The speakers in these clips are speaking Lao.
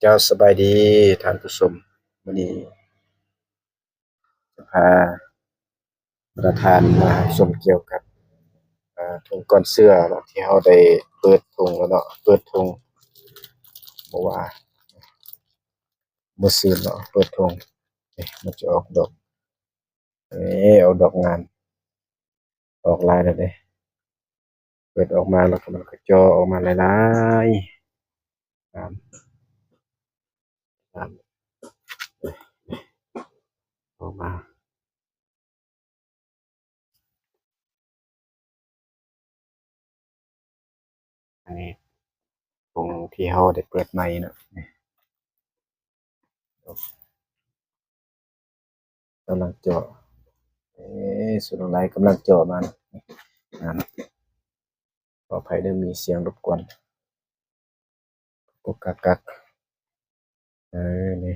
ເຈົ້າ ສະບາຍດີທ່ານຜູ້ຊົມ, ມື້ນີ້ຈະພາທ່ານມາຊົມກ່ຽວກັບ ເອີ ຖົງກ້ອນເຊື້ອເນາະ ທີ່ເຮົາໄດ້ເປີດຖົງແລ້ວເນາະ, ເປີດຖົງ ເພາະວ່າມື້ຊືນເນາະ ເປີດຖົງ ນີ້ ມັນຈະອອກດອກ ເອີ ອອກດອກງາມ ອອກຫຼາຍແລ້ວເດ້. ເປີດອອກມາແລ້ວກໍມັນກໍຈໍ່ອອກມາຫຼາຍໆ ງາມ ງາມ ອອກມາ. ອັນນີ້ ຂອງທີ່ເຮົາໄດ້ເປີດໃໝ່ເນາະ ນີ້ ກຳລັງເຈາະ ເອີ ສຸດລາຍກຳລັງເຈາະມາ ນັ້ນ ຂໍອະໄພເດີ ມີສຽງລົບກວນ ກຸກກັກກັກ ເອີ ນີ້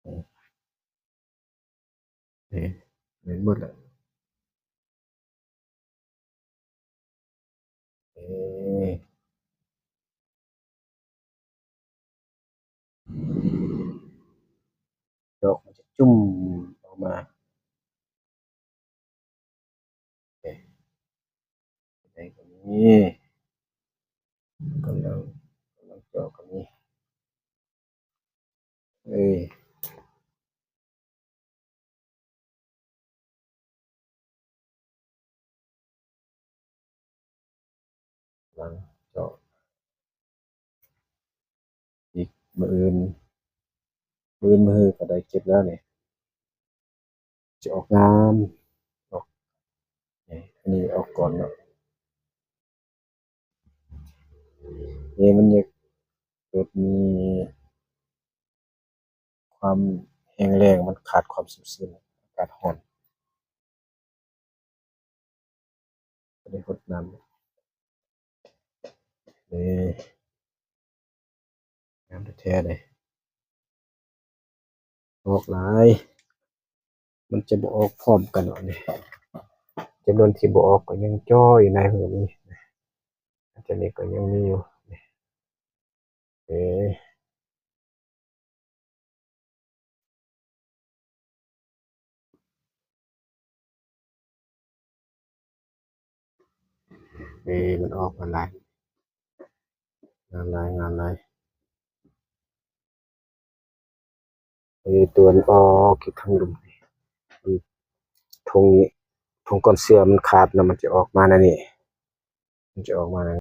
ນີ້ ນີ້ ເຫັນໝົດແລ້ວ ເອີ ດອກມັນຈະຈຸ່ມອອກມາ ເອີ ໄດ້ກໍມີ ກຳລັງ ກຳລັງຈອກກໍມີ ເອີ ຫຼັງຈອກ ອີກມື້ອື່ນ ມື້ອື່ນມື້ຮືກໍໄດ້ເກັບແລ້ວນີ້ ຈະອອກງາມ ອອກ ນີ້ ອັນນີ້ອອກກ່ອນເນາະ ນີ້ມັນຍັງເກີດມີຄວາມແຫ້ງແລ້ງ ມັນຂາດຄວາມຊຸ່ມຊື່ນ ອາກາດຮ້ອນ ບໍ່ໄດ້ຫົດນ້ຳ ນີ້ ງາມແທ້ໆເດ້ ອອກຫຼາຍ ມັນຈະບໍ່ອອກພ້ອມກັນດອກນີ້ ຈຳນວນທີ່ບໍ່ອອກກໍຍັງຈ່ອຍໃນເຮືອນີ້ ອັນນີ້ກໍຍັງມີຢູ່ ນີ້ ເອີ ເອີ ມັນອອກມາຫຼາຍ ງາມຫຼາຍ ງາມຫຼາຍ ເອີ ຕົວນັ້ນອອກຢູ່ທາງລຸ່ມ ມັນ ຖົງນີ້ ຖົງກ້ອນເຊື້ອມັນຂາດນະ ມັນຈະອອກມາແນວນີ້ ມັນຈະອອກມາແນວ